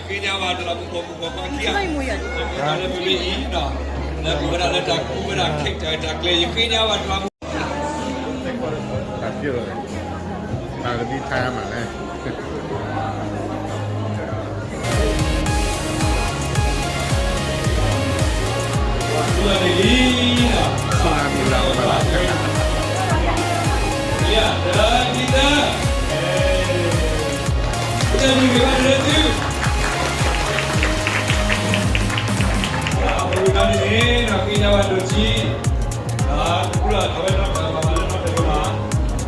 ယဃ့ညါဘၣ်တလးမူခိၣ်မူခိၣ်ခွါခံဂၤ, လၢပမ့ၢ်အံၤ, လၢပဝဲဒၣ်လၢတၢ်ကူဝဲဒၣ် cake တၢ်ရဲၣ်တၢ်ကျဲၤ ယဃ့ညါဘၣ်တလးမူ တၢ်ကဘံၣ်ထါမးလဲၣ်. ယကံအလီၤ မုၢ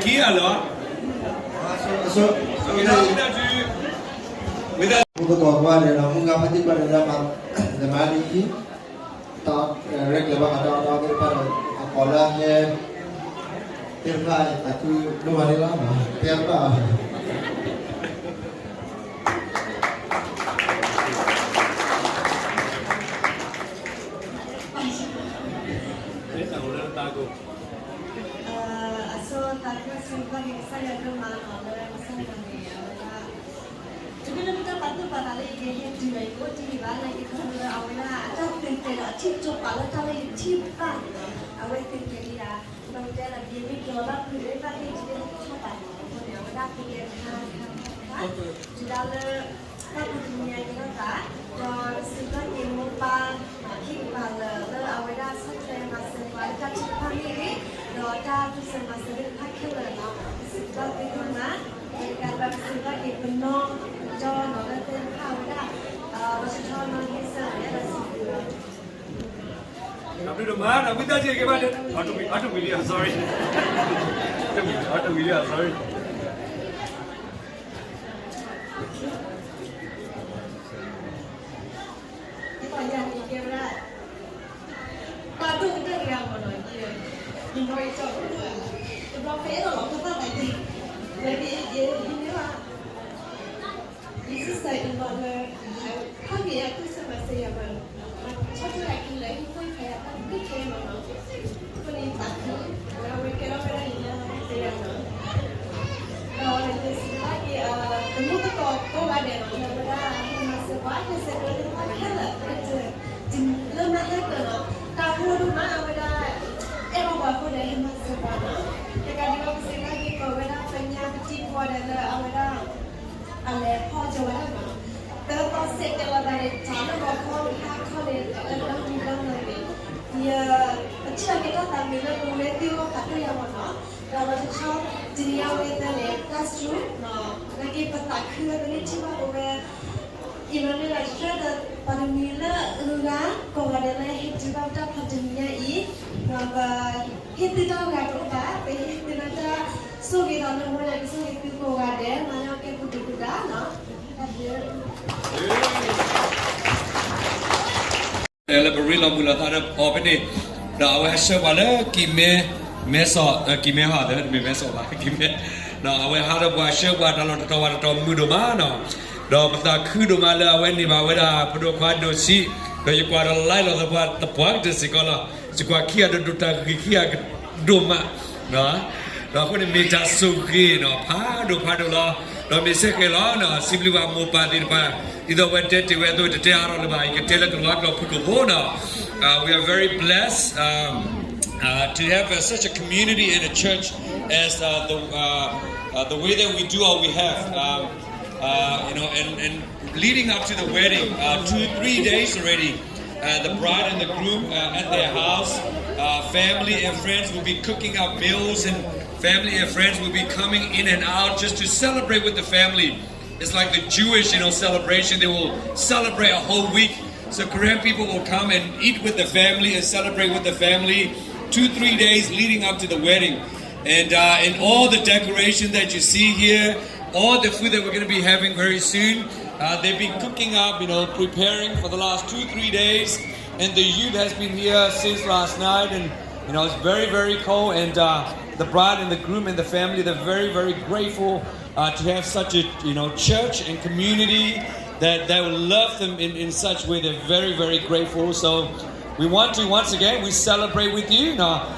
်ကီၢ်ကွၢ်န့ၣ်ဒီး မုၢ်ဂၤဖါတံၢ်ကွၢ်န့ၣ်ဒီး မၤ နမၤဒ်အံၤ တၢ်ရဲၣ်ကျဲၤဘၣ်ဃးတၢ်အီၣ်တၢ်အီသ့ၣ်တဖၣ်ဒီး အကီၢ်လၢအဟဲ သ့ၣ်တဖၣ်အံၤ အသုဒိၣ်မးန့ၣ်လီၤ တဲဘၣ် ယဟဲတုၤလီၤယကအိၣ်တ့ၢ်ဒံးဘၣ် နာ်က့ၤခီဖျိလၢအဝဲဒၣ်အတၢ်သ့ၣ်ညါဒီးအထံၣ်ကၠိပာ်လၢတၢ်လၢယထံၣ်ဘၣ်န့ၣ်လီၤ. အဝဲသ့ၣ်ညါဒံးဒၣ် ဒီးတဲလၢ ယမ့ၢ်ကၠီၤဘၣ်ဖုးလၢတၢ်သ့ၣ်ညါတခီပာ်န့ၣ် အဃိန့ၣ် အဝဲဒၣ်ကဲကဲခါခါခါ တုၤဒၣ်လၢ တၢ်ကူတနံၤညါကဲထီၣ်သး ဒီးစံးဘျုးက့ၤမိၢ်ပၢ် ဟံၣ်ကပၤလၢာ်လၢအဝဲဒၣ်ဆီၣ်ထွဲမၤစၢၤပှၤလၢတၢ်ထုကဖၣ်မ့ၢ်ဂ့ၤ, ဒီးတၢ်ကူစၢၤမၤစၢၤသ့ၣ်တဖၣ်ခဲလၢာ်န့ၣ် စံးဘျုးက့ၤမး, ဒီးကဘၣ်စံးဘျုးက့ၤပနီၢ်ကၠီနီၤလၢသ့ၣ်တဖၣ်ဝဲဒၣ် ဒီးဆီၣ်ထွဲနီၢ်ဟ့ၣ်ဆၢန့ၣ်ဒီးစံးဘျုးလီၤ. တၢ်ဘျုးဒိၣ်မး ဒီးဝံသးစူၤက့ၤဘၣ် အီၣ်တဝံၤလံ sorry, အီၣ်တဝံၤလံ sorry. ယသးယၤန့ၣ်ကဲဝဲဒၣ် ပှၤဒိၣ်ကတၢၢ်တဂၤမ့ၢ်နီၤ, ယနီၢ်ကစၢ်ဒိၣ်တဂၤ, တဘျီဖဲအဲၣ်ဒိးလီၤကသၣ်သးက့ၤ, လၢက့ၤယမ့ၢ်ဘၣ် ယစံးဆၢအံၤလီၤလၢ ဖးမ့ၢ်ယၤကူစၢ်မၤစၢၤယၤဘၣ်, ဆီၣ်ထွဲအခံလၢဟံၣ်ဖိဃီယၤတၢ်ကဲမ့ၢ်နီၤ, အဃိန့ၣ်သးခု, အဝဲကဲထီၣ်ဝဲဒၣ်ယၤတဂၤနီၤ ဒီးယစံးဘျုးက့ၤ တမူတကိးကိးဂၤဒဲးနီၤ လၢအဝဲဒၣ်ဟဲမၤစၢၤပှၤ ဟဲဆဲးကျၢသ့ၣ်တဖၣ်ခဲလၢာ် လၢမဟဲကၢၤနီၤ တၢ်ဟဲဒိၣ်မး အဝဲဒၣ် အဲၣ်ဘၣ်ပှၤအဃိန့ၣ် ဟဲမၤစၢၤပှၤနီၤ, တကးဒံးဘၣ် ပစံးဘျုးက့ၤပဝဲဒၣ်ပညါပတံၤကိးဂၤဒဲးလၢအဝဲဒၣ် အလဲၤဖီၣ်ကၠီၤဝဲဒၣ်နီၤ, တၢ်သီစဲးတဲလီၤသးန့ၣ် တၢ်လၢပှၤခီပဟါခီန့ၣ် တၢ်အၢၣ်လီၤမံၤလီၤမၢ်န့ၣ် ယ ပထံၣ်အီၤကဲထီၣ်သးမုာ်လၢပဝဲသ့ၣ်အဂီၢ်ဖးဒိၣ်ယၤမ့ၢ်နီၤ, ဒီးလီၤဆီဆီ တနံၤအံၤဝဲသၢန့ၣ် that's true နီၤ, နာ်က့ပသးခုဝဲသ့ၣ်န့ၣ်ထံၣ်ဘၣ်ပဝဲ အံၤမ့ၢ်န့ၣ်လီၤ ဆှၢဒီးပှၤတမံၤလၢအဂုၤအဂၤ ကိးဂၤဒဲးလၢဟဲတုၤဘၣ်ပတၢ်ဖးတနံၤညါအံၤ, ဒီးပဟ့ၣ်သုတၢ်ဂၤတအိၣ်ဘၣ်, ပဟ့ၣ်သုလၢတၢ်ဆိၣ်ဂ့ၤဒီးလၢမ့ၢ်န့ၣ် ကဆိၣ်ဂ့ၤသုကိးဂၤဒဲး မၤလၢအကဲပူၤဒုးပူၤဒါနီၤ, တၢ်ဘျုး လၢပရ့လိာ်မုာ်လိာ်သးဒီးအီၤဖဲန့ၣ်, ဒီးအဝဲဟဲဆှၢပှၤလၢကံးမဲ, မဲစီၣ်, ကံးမဲဟီၣ်သၢ တမ့ၢ်မဲစီၣ်ဘၣ် ကံးမဲ, ဒီးအဝဲဟးဒီးပှၤဆှၢပှၤတၢ်လီၢ်တတီၤဝဲတတီၤမုာ်ဒိၣ်မးနီၤ, ဒီးပသးခုဒိၣ်မးလၢအဝဲန့ၢ်ဘၣ်ဝဲဒၣ် ဖိဒိၣ်ခွါဒိၣ်ဆံး, ဒီးယကွၢ်ဒီးလၢလီၤသပှၢ်တပှၢ်ကတၢၢ်စ့ၢ်ကီးလီၤ, ယကွၢ်ခံဂၤဒီးဒိၣ်တၢ်ဂ့ၤခံဂၤဒိၣ်မး ဒီးအဃိန့ၣ်မ့ၢ်တၢ်ဆိၣ်ဂ့ၤနီၤ ဖးဒိၣ်ဖးဒိၣ်လီၤ, ဒီးမ့ၢ်စ့ၢ်ကီးလီၤနီၤ စံးဘျုးဘၣ်မိၢ်ပၢ်သ့ၣ်တဖၣ်, ဒ်သိးအဝဲတဲတ့ၢ်ဝဲအသိး တတဲအါထီၣ်လၢၤဘၣ်, ယကတဲလၢကလီၤကျိာ်ဖုၣ်ကိာ်ဖိနီၤ, uh, we are very blessed, um, uh, to have uh, such a community and a church as uh, the, uh, uh, the way that we do all we have. Um, uh, you know, and, and leading up to the wedding, uh, two, three days already, uh, the bride and the groom uh, at their house, uh, family and friends will be cooking up meals, and family and friends will be coming in and out just to celebrate with the family. It's like the Jewish, you know, celebration. They will celebrate a whole week. So Karen people will come and eat with the family and celebrate with the family two, three days leading up to the wedding. And uh, and all the decoration that you see here, all the food that we're going to be having very soon, uh, they've been cooking up, you know, preparing for the last two, three days. And the youth has been here since last night, and you know, it's very, very cold. And uh, the bride and the groom and the family, they're very, very grateful uh, to have such a, you know, church and community that, that will love them in, in such way. They're very, very grateful. So we want to, once again, we celebrate with you. Now,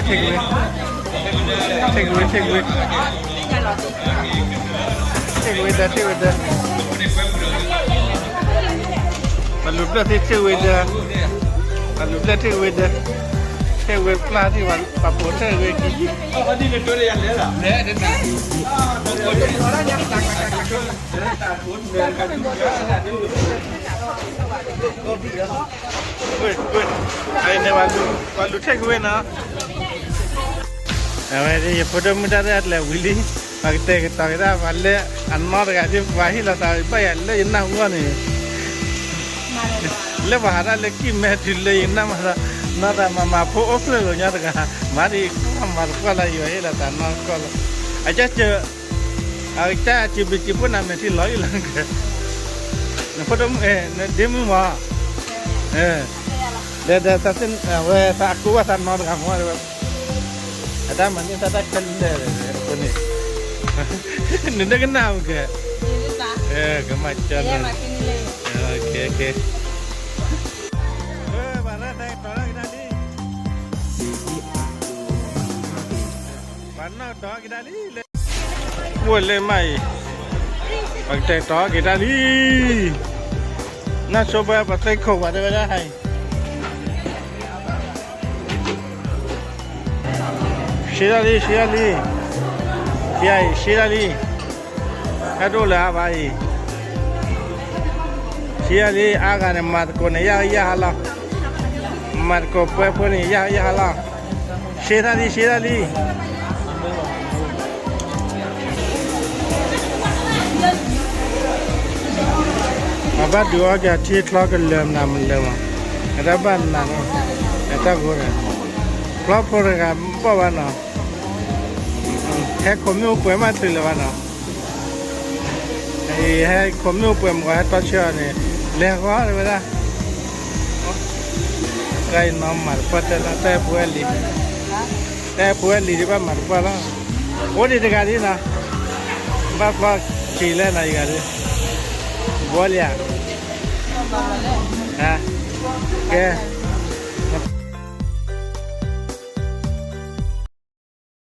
Take away, take away, take away, take away ဒီး take away ဒီး ပလူၤဘျၢၣ်သ့ၣ် take away ဒီး ပလူၤဘျၢၣ် take away ဒီး take away ပျၢ်သ့ၣ် ပှၤပိာ် take away ကံ ပှၤလူၤ take away နီၤ. အဝဲယဖိဒိၣ်မုၣ်တၢ်ရဲၣ်အကျဲၤဝံၤလံ, ပှၤကတဲာ်ကတီၤက့ၤတၢ် ပှၤလၢအနီၢ်တဂၤဒ် ပှၤဟ့ၣ်လီၤသးဘၣ်ယၤလၢယနၢ်ဟူအီၤန့ၣ်, လၢပှၤဟးတၢ်လၢကံၢ်မဲတုၤလၢယနၢ်မၤသး, နီၢ်သးမၤမၤဖိအိၣ်ကျၢၢ်လိာ်ညီတဂၤ, မၤဒ်အံၤ မၤတပှၢ်လၢယွၤဟ့ၣ်လီၤသးနီၢ်ကီၢ်လီၤ. အကစၢ် အကစၢ်စံးဘျုးစံးဖှိၣ်နၤ မဲာ်ထံလီၤအံၤလီၤကဲ, နဖိဒိၣ်မုၣ်, နဒ့မုၣ်မး, ဒီး ဒီး သးသ့ၣ် အဝဲသးအကိးဘၣ်သးနီတဂၤမး, အတၢ်မၤန့ၢ်သးတၢ်ခဲလၢာ်အဃိန့ၣ်, နဒိကနၣ်မးကဲ, ကမၤကၠီန့ၣ်, ပှၤရဲၣ်သဲကတီၤထီၣ်က့ၤတၢ်လံ, ပှၤနီၣ်ကတီၤက့ၤတၢ်လံလၢ ဝဲလၢမးအံၤ, ပှၤကတဲာ်ကတီၤက့ၤတၢ်လံ, နီၢ်ဆိပှၤပှၤသ့ခိၣ်ပှၤတဲဝဲဒၣ်ဟါအံၤ, ရှဲတၢ်လံ ရှဲတၢ်လံ, ရှဲအံၤ ရှဲတၢ်လံ, ဟဲဒိၣ်လၢအဘၣ်အံၤ, ရှဲတၢ်လံ အါဂၤန့ၣ် မၤသကိးန့ၣ် ယၢ်ယၢ်ဟါလီၤ, မၤသကိးပှဲၤဖိန့ၣ် ယၢ်ယၢ်ဟါလီၤ. ရှဲတၢ်လံ ရှဲတၢ်လံ, အဘၣ်ဒုးအီၣ်က့ၤထံချီကလၢာ်မနုၤမနုၤမး, အတၢ်ဘၣ်နးနီၤ, အတၢ်ဂိၢ်န့ၣ်, ဖျီဖိတဂၤဘီၣ်ဘၣ်နီၤ, ဟဲခိးမ့ၣ်အူပှဲၤမးတုၤလၢၤဘၣ်နီၤ. ဟဲခိးမ့ၣ်အူပှဲၤမ့ၢ်ဂ့ၤ ဟဲတီဆၢအီၤန့ၣ်, လဲၤဃီတဲဝဲဒၣ်, တၢ်အံၤနီၢ်မၤတပှၢ်တၢ်နီၤ, တၢ်အဲၣ်ဖိအဲၣ်လံၤ, တၢ်အဲၣ်ဖိအဲၣ်လံၤဒ်ဘၣ်မၤတပှၢ်လီၤ. အိၣ်ဒံးတဂၤဒ်နီၤ, ဘၣ်ဖျီဆံးလဲၣ်နီၤ ယဂၤဒ်, ဘီလံဧါ, ကဲ